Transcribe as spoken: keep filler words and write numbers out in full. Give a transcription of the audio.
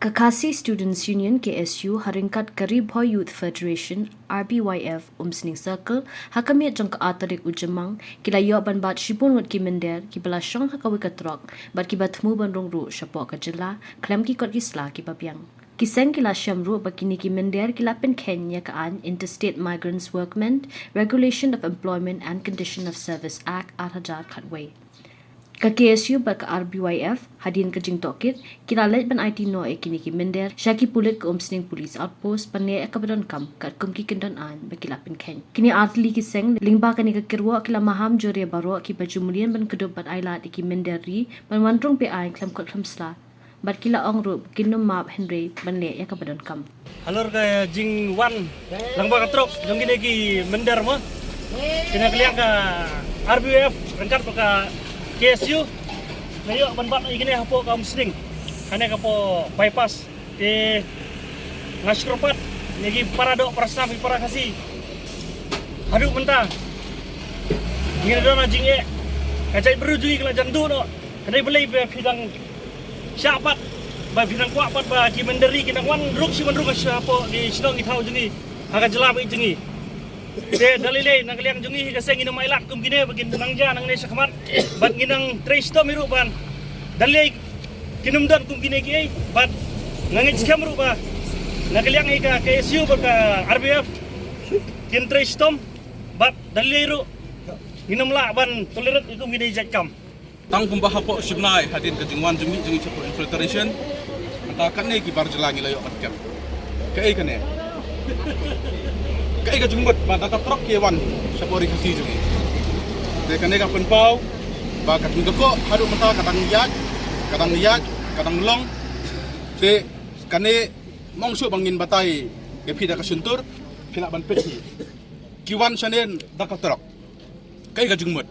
Ka Khasi Students Union, K S U, ha ryngkat ka Ri Bhoi Youth Federation, R B Y F, Umsning Circle, ha ka miet jong ka ar tarik u Jymmang, ki la ïoh ban bat shibun ngut ki mynder, kiba la shong ha kawei ka trok, bad kiba thmu ban rung ruh shapoh ka jylla, khlem ki kot ki sla kiba biang. Ki seng ki la shem ruh ba kine ki mynder ki la pynkheiñ ïa ka aiñ Interstate Migrants Workmen, Regulation of Employment and Condition of Service Act ar hajar khatwei. Ka K S U bad ka R B Y F, hadien ka jingtohkit, ki la leit ban aiti noh ïa kine ki mynder sha ki pulit ka Umsning Police Outpost ban leh ïa kaba donkam katkum ki kyndon aiñ ba ki la pynkheiñ. Kine artylli ki seng lyngba kane ka kyrwoh ki la maham jur ïa baroh kiba ju mlien ban kdup bad ailad ïa ki mynder ri ban wan rung be-aiñ khlem kot khlem sla, bad ki la ong ruh ba kin nym map hynrei ban leh ïa kaba donkam. Halor ka jingwan lyngba ka trok jong kine ki mynder mo, kine ka liang ka R B Y F ryngkat bad ka K S U la ïoh ban bat ïa kine hapoh ka Umsning, kane ka poh bypass. Te nga sngewthuh pat ïa ki para doh para snam, ki para Khasi, haduh mynta ngi la don ha jingeh, ka jaitbynriew jong ngi ka la jan duh noh. Ka dei balei ba phi dang shah pat, ba phi dang kwah pat ba ki mynder ri kin dang wan rung shi wan rung shapoh ki shnong ki thaw jong ngi ha ka jylla baieit jong ngi? Te da lei lei na ka liang jong ngi hi ka seng ngin ym ailad kum kine ba kin nang jia nangne shakhmat, bad ngin nang trei shitom hi ruh ban da lei kin ym don kum kine kiei, bad nga ngeit skhem ruh ba na ka liang hi ka K S U bad ka R B Y F kin trei shitom, bad da lei ruh ngin ym lah ban tolerate ïa kum kine ki jait kam. Tang kumba hapoh Shibnai hadien ka jingwan jingmih jong ngi shapoh infiltration, mynta kane ki bar jylla ngi la ïoh ban kem. Kaei kane? Kaei ka jingmut ba data trok ki wan shapoh Ri Khasi jong ngi? Te kane ka pynpaw ba ka jingdukok haduh mynta ka dang ïaid, ka dang ïaid, ka dang long. Te kane mong shuh ba ngin batai ïa phi da ka shyntur, phi lah ban peit hi. Ki wan shane da ka trok. Kaei ka jingmut?